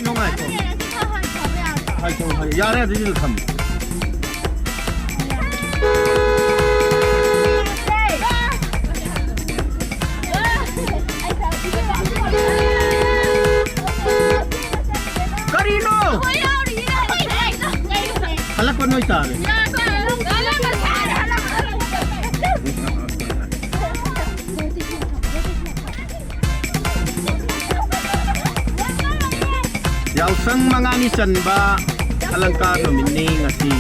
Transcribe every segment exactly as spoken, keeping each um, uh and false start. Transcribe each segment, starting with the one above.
ꯅꯨꯡꯉꯥꯏꯀꯣ? ꯍꯥꯏꯊꯧ, ꯍꯥꯏ-, ꯌꯥꯔꯦ, ꯑꯗꯨꯗꯤ ꯊꯝꯃꯦ꯫ ꯀꯔꯤꯅꯣ? ꯍꯜꯂꯛꯄ ꯅꯣꯏ ꯇꯥꯔꯦ꯫ ꯌꯥꯎꯁꯪ ꯃꯉꯥꯅꯤ ꯆꯟꯕ ꯑꯂꯪꯀꯥꯔ ꯅꯨꯃꯤꯠꯅꯤ ꯉꯁꯤ꯫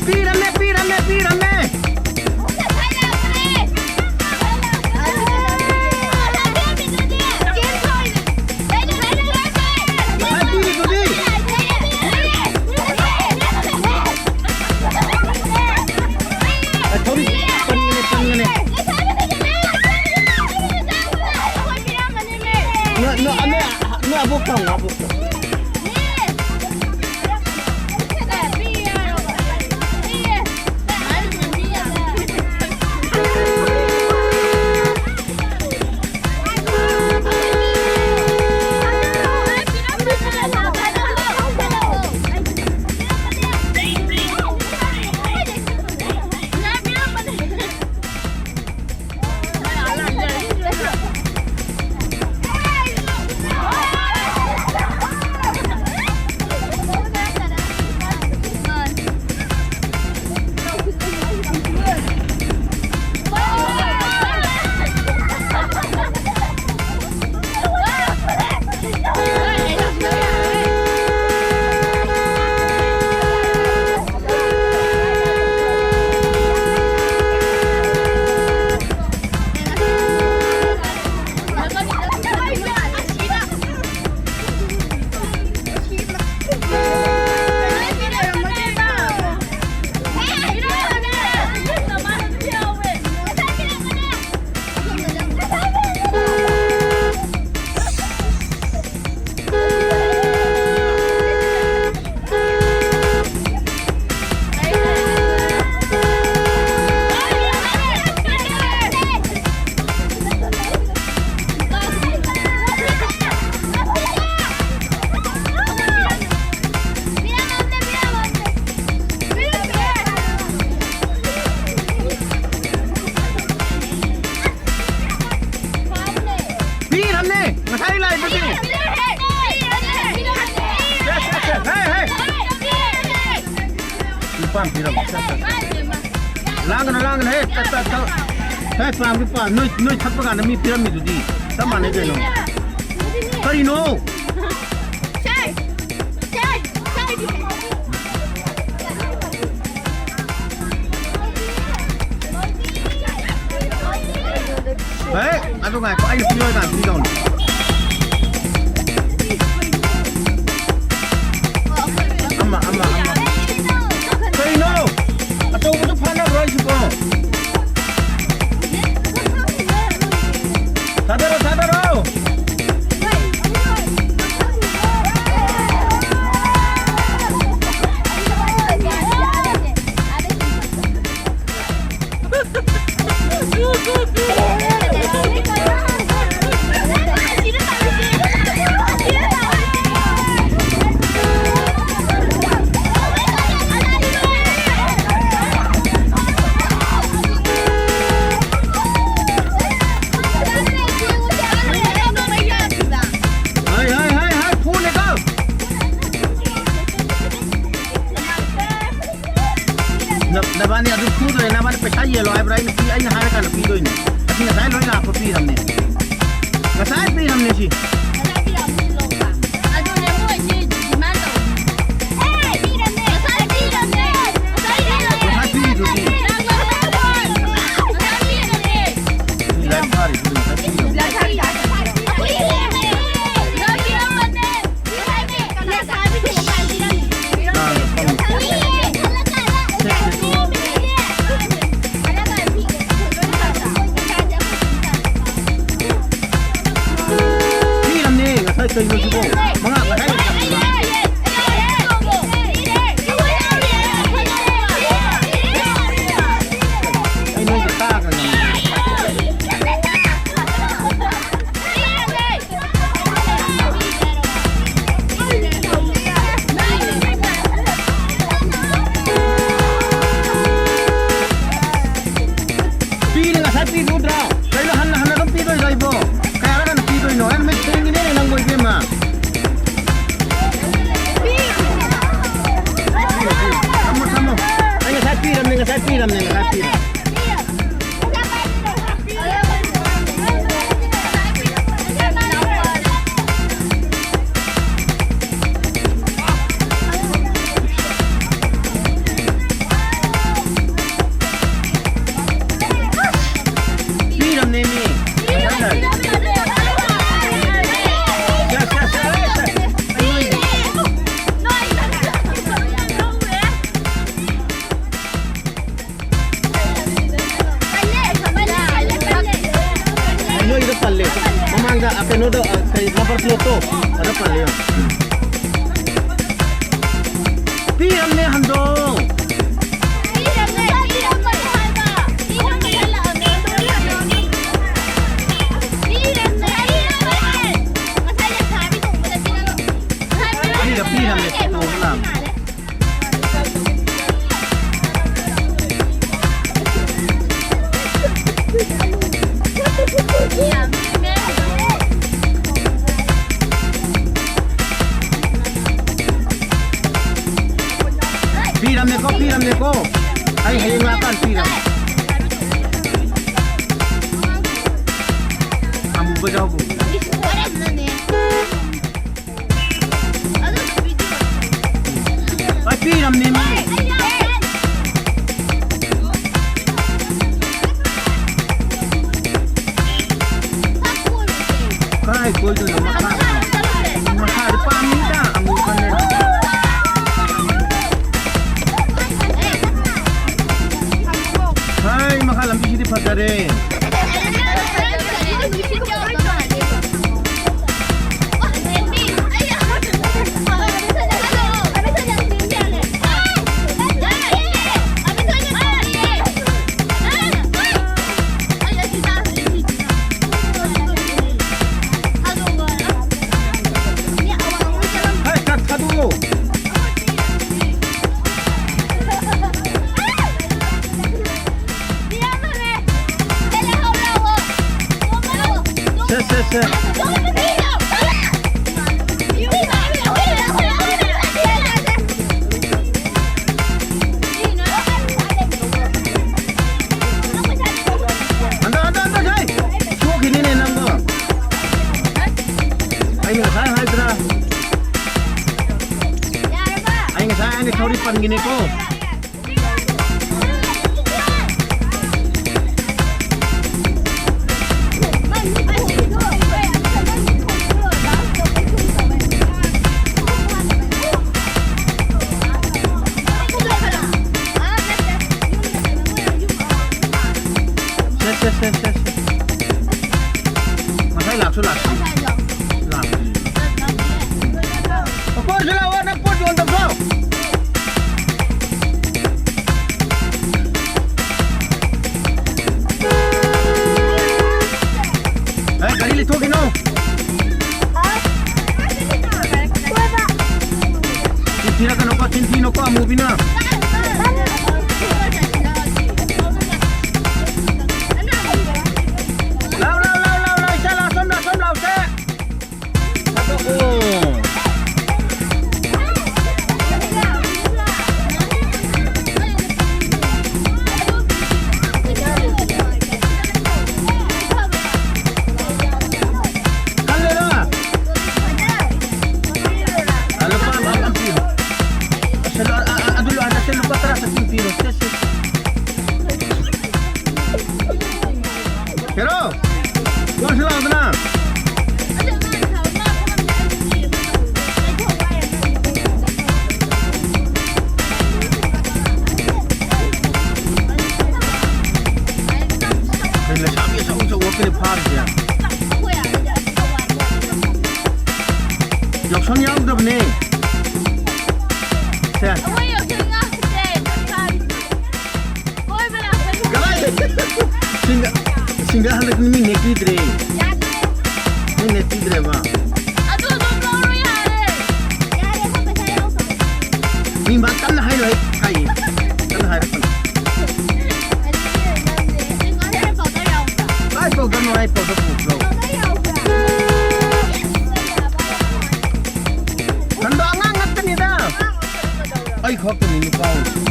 ꯄꯤꯔꯝꯃꯦ, ꯄꯤꯔꯝꯃꯦ, ꯄꯤꯔꯝꯃꯦ꯫ ꯉꯁꯥꯏ ꯄꯤꯔꯤꯗꯨꯗꯤ꯫ ꯑꯦ, ꯊꯧꯔꯤ ꯄꯟꯒꯅꯤ, ꯄꯟꯒꯅꯤ꯫ ꯅꯣꯏ, ꯅꯣꯏ, ꯅꯣꯏ, ꯅꯣꯏ ꯑꯕꯣꯛꯇ ꯍꯪꯉꯣ, ꯑꯕꯣꯛꯇ꯫ ꯄꯤꯔꯝꯃꯣ꯫ ꯂꯥꯡꯒꯅꯨ, ꯂꯥꯡꯒꯅꯨ, ꯍꯦ, ꯇꯠ, ꯇꯠ, ꯇꯠ꯫ ꯍꯦ, ꯄꯥꯝꯒꯤ ꯄꯥꯝ-, ꯅꯣꯏ, ꯅꯣꯏ ꯊꯛꯄ ꯀꯥꯟꯗ ꯃꯤ ꯄꯤꯔꯝꯃꯤꯗꯨꯗꯤ꯫ ꯆꯞ ꯃꯥꯟꯅꯩ ꯀꯩꯅꯣ꯫ ꯀꯔꯤꯅꯣ? ꯍꯦ, ꯑꯗꯨ ꯉꯥꯏꯈꯣ, ꯑꯩꯅ ꯄꯤꯔꯣꯏ ꯀꯥꯟꯗ ꯄꯤꯗꯧꯅꯤ꯫ ꯑꯃ, ꯑꯃ, ꯑꯃ꯫ ꯀꯩꯅꯣ? ꯑꯆꯧꯕꯗꯨ ꯐꯥꯅꯕ꯭ꯔꯣ ꯍꯥꯏꯁꯤꯕꯣ? ꯊꯥꯗꯔꯣ, ꯊꯥꯗꯔꯣ! ꯍꯥꯏ, ꯍꯥꯏ, ꯍꯥꯏ, ꯍꯥꯏ, ꯐꯨꯅꯦꯀꯣ꯫ ꯅ-, ꯅꯕꯥꯅꯤ ꯑꯗꯨ ꯐꯨꯗꯣꯏꯅꯦ, ꯅꯕꯥꯅꯤ ꯄꯩꯁꯥ ꯌꯦꯜꯂꯣ ꯍꯥꯏꯕ꯭ꯔꯥ? ꯑꯩꯅ ꯄꯤ-, ꯑꯩꯅ ꯍꯥꯏꯔꯀꯥꯟꯗ ꯄꯤꯗꯣꯏꯅꯦ꯫ ꯑꯁꯤ ꯉꯁꯥꯏ ꯂꯣꯏ ꯂꯥꯛꯄ ꯄꯤꯔꯝꯅꯦ꯫ ꯉꯁꯥꯏ ꯄꯤꯔꯝꯅꯦ ꯁꯤ꯫ ꯑꯗꯨꯅꯦ ꯃꯣꯏꯁꯤ demand ꯇꯧꯔꯤ꯫ ꯉꯁꯥꯏ ꯄꯤꯔꯝꯅꯦ꯫ ꯉꯁꯥꯏ ꯄꯤꯔꯝꯅꯦ꯫ ꯉꯁꯥꯏ ꯄꯤꯔꯤꯗꯨꯗꯤ꯫ ꯉꯁꯥꯏ ꯄꯤꯔꯝꯅꯦ꯫ ꯁꯤ ꯂꯥꯏꯔꯤꯛ ꯊꯥꯔꯤꯗꯨꯗꯤ ꯉꯁꯥꯏ ꯄꯤꯔꯝꯅꯦ꯫ ꯉꯁꯥꯏ ꯄꯤꯔꯝꯅꯦ꯫ ꯉꯁꯥꯏ ꯄꯤꯔꯝꯅꯦ꯫ ꯄꯤꯔꯝꯅꯦ, ꯉꯁꯥꯏ ꯀꯩꯅꯣ ꯁꯤꯕꯣ? ꯃꯉꯥ ꯉꯁꯥꯏ ꯑꯩ ꯅꯣꯏꯗ ꯇꯥꯈ꯭ꯔꯕꯅꯦ꯫ ꯄꯤꯔꯦ, ꯉꯁꯥꯏ ꯄꯤꯔꯨꯗ꯭ꯔꯥ? ꯀꯩꯅꯣ ꯍꯟꯅ ꯍꯟꯅ ꯑꯗꯨꯝ ꯄꯤꯗꯣꯏꯗꯣ ꯑꯩꯕꯣ? ꯀꯌꯥꯔꯛ ꯍꯟꯅ ꯄꯤꯗꯣꯏꯅꯣ? ꯑꯩ ꯅꯨꯃꯤꯠ ꯊꯦꯡꯉꯤꯅꯦ ꯅꯪꯕꯣ ꯏꯕꯦꯝꯃ꯫ ꯀꯩꯅꯣꯗꯣ, ꯑ, ꯀꯩ, number plate ꯇꯣ, ꯑꯗ ꯄꯜꯂꯦ ꯌꯦꯡꯉꯣ꯫ ꯄꯤꯔꯝꯅꯦ, ꯍꯟꯗꯣ꯫ ꯄꯤꯔꯝꯅꯦ, ꯄꯤꯔꯝꯅꯦ꯫ ꯄꯤꯔꯝꯅꯦ, ꯄꯤꯔꯝꯅꯦ꯫ ꯄꯤꯔꯝꯅꯦ, ꯄꯤꯔꯝꯅꯦ꯫ ꯄꯤꯔꯝꯅꯦꯀꯣ, ꯄꯤꯔꯝꯅꯦꯀꯣ꯫ ꯑꯩ ꯍꯌꯦꯡ ꯂꯥꯛꯀꯥꯟ ꯄꯤꯔꯝꯅꯦ꯫ ꯑꯃꯨꯕ ꯌꯥꯎꯕ꯭ꯔꯣ? ꯄꯥꯏꯄꯤꯔꯝꯅꯦ ꯃꯤ꯫ ꯀꯥꯏ ꯀꯣꯏꯗꯣꯏꯅꯣ? ꯃꯈꯥꯗ꯫ ꯃꯈꯥꯗ ꯄꯥꯝꯃꯤꯗ ꯑꯃꯨꯛ ꯀꯟꯅ꯫ ꯍꯥꯏ, ꯃꯈꯥ ꯂꯝꯕꯤꯁꯤꯗꯤ ꯐꯖꯔꯦ꯫ ꯍꯥꯏ, ꯀꯛ ꯊꯥꯗꯣꯛꯑꯣ꯫ ꯁꯦ, ꯁꯦ, ꯁꯦ꯫ ꯍꯟꯗꯛ, ꯍꯟꯗꯛ, ꯍꯟꯗꯛ, ꯍꯩ! ꯁꯣꯛꯈꯤꯅꯤꯅꯦ ꯅꯪꯗꯣ꯫ ꯑꯩꯅ ꯉꯁꯥꯏ ꯍꯥꯏꯗ꯭ꯔꯥ? ꯑꯩ ꯉꯁꯥꯏ ꯍꯥꯏꯅ ꯊꯧꯔꯤ ꯄꯟꯈꯤꯅꯤꯀꯣ꯫ ꯁꯦ, ꯁꯦ, ꯁꯦ, ꯁꯦ, ꯁꯦ꯫ ꯉꯁꯥꯏ ꯂꯥꯛꯁꯨ ꯂꯥꯛꯁꯤ꯫ ꯂꯥꯛ꯫ ꯄꯥꯐꯣꯔꯁꯨ ꯂꯥꯛꯑꯣ, ꯅꯪ ꯄꯣꯠ ꯌꯣꯟꯗꯕ꯭ꯔꯣ? ꯑꯦ, ꯒꯥꯔꯤ ꯂꯩꯊꯣꯛꯈꯤꯅꯣ꯫ ꯆꯤꯟ ꯊꯤꯔꯛꯀꯅꯨꯀꯣ, ꯆꯤꯟ ꯊꯤꯅꯨꯀꯣ, ꯑꯃꯨꯕꯤꯅ꯫ ꯂꯥꯎ, ꯂꯥꯎ, ꯂꯥꯎ, ꯂꯥꯎ, ꯂꯥꯎ, ꯏꯆꯥ, ꯂꯥꯎ, ꯁꯣꯝ ꯂꯥꯎ, ꯁꯣꯝ ꯂꯥꯎ, ꯁꯦ꯫ ꯊꯥꯗꯣꯛꯑꯣ꯫ ꯈꯜꯂꯦꯔꯥ? ꯑ, ꯂꯨꯄꯥ ꯑꯃ, ꯑꯃ ꯄꯤꯌꯨ꯫ ꯑꯁ, ꯑ, ꯑ, ꯑꯗꯨ ꯂꯣꯏꯔꯒ ꯁꯦ ꯂꯨꯄꯥ ꯇꯔꯥ ꯆꯠꯄꯤ ꯄꯤꯔꯣ꯫ ꯁꯦ, ꯁꯦ꯫ ꯍꯦꯔꯣ, ꯀꯣꯟꯁꯤ ꯂꯥꯎꯗꯅ꯫ ꯀꯩ ꯂꯩꯁꯥꯕꯤ ꯑꯆꯧ ꯑꯆꯧꯕ ꯀꯩꯅꯣ ꯐꯥꯔꯤꯁꯦ? ꯌꯥꯎꯁꯪ ꯌꯥꯎꯗꯕꯅꯦ꯫ ꯁꯦ꯫ ꯀꯗꯥꯏꯗ? ꯁꯤꯡꯒ-, ꯁꯤꯡꯒ ꯍꯟꯗꯛ ꯃꯤ ꯅꯦꯛꯄꯤꯗ꯭ꯔꯦ꯫ ꯃꯤ ꯅꯦꯛꯄꯤꯗ꯭ꯔꯦꯕ꯫ ꯃꯤ ꯃꯥ ꯀꯟꯅ ꯍꯥꯏꯔꯣꯏ, ꯍꯥꯏꯌꯦ꯫ ꯀꯟꯅ ꯍꯥꯏꯔꯛꯀꯅꯨ꯫ ꯑꯩ ꯄꯥꯎꯗꯔ ꯅꯨꯡꯉꯥꯏ, ꯄꯥꯎꯗꯔ ꯄꯨꯈ꯭ꯔꯣ꯫ ꯅꯪꯗꯣ ꯑꯉꯥꯡ ꯉꯥꯛꯇꯅꯤꯗ꯫ ꯑꯩ ꯈꯛꯇꯅꯤ ꯅꯨꯄꯥ ꯑꯣꯏꯔꯤꯁꯦ꯫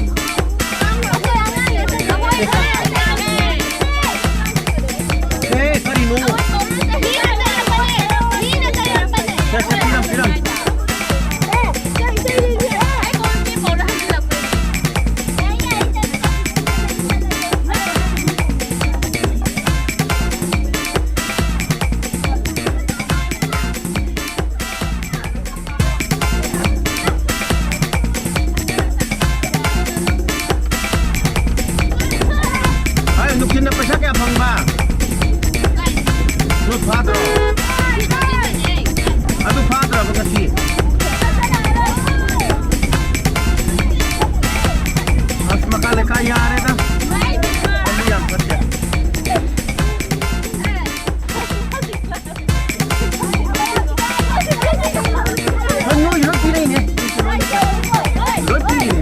ꯑꯦ, ꯀꯔꯤꯅꯣ? ꯁꯦ, ꯁꯦ, ꯄꯤꯔꯝ, ꯄꯤꯔꯝ꯫ ꯍꯣꯏ, ꯅꯨꯡꯊꯤꯟꯗ ꯄꯩꯁꯥ ꯀꯌꯥ ꯐꯪꯕ? ꯅꯣꯏ ꯐꯥꯗ꯭ꯔꯣ? ꯑꯗꯨ ꯐꯥꯗ꯭ꯔꯕ ꯉꯁꯤ? ꯑꯁ, ꯃꯈꯥ ꯂꯩꯀꯥꯏ ꯌꯥꯔꯦꯗ꯫ ꯑꯗꯨ ꯌꯥꯝ ꯐꯠꯇꯦ꯫ ꯅꯣꯏ ꯂꯣꯏ ꯄꯤꯔꯛꯏꯅꯦ꯫ ꯂꯣꯏ ꯄꯤꯔꯤꯅꯦ꯫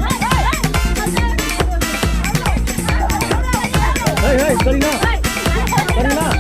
ꯍꯩ, ꯍꯩ, ꯀꯔꯤꯅꯣ? ꯀꯔꯤꯅꯣ?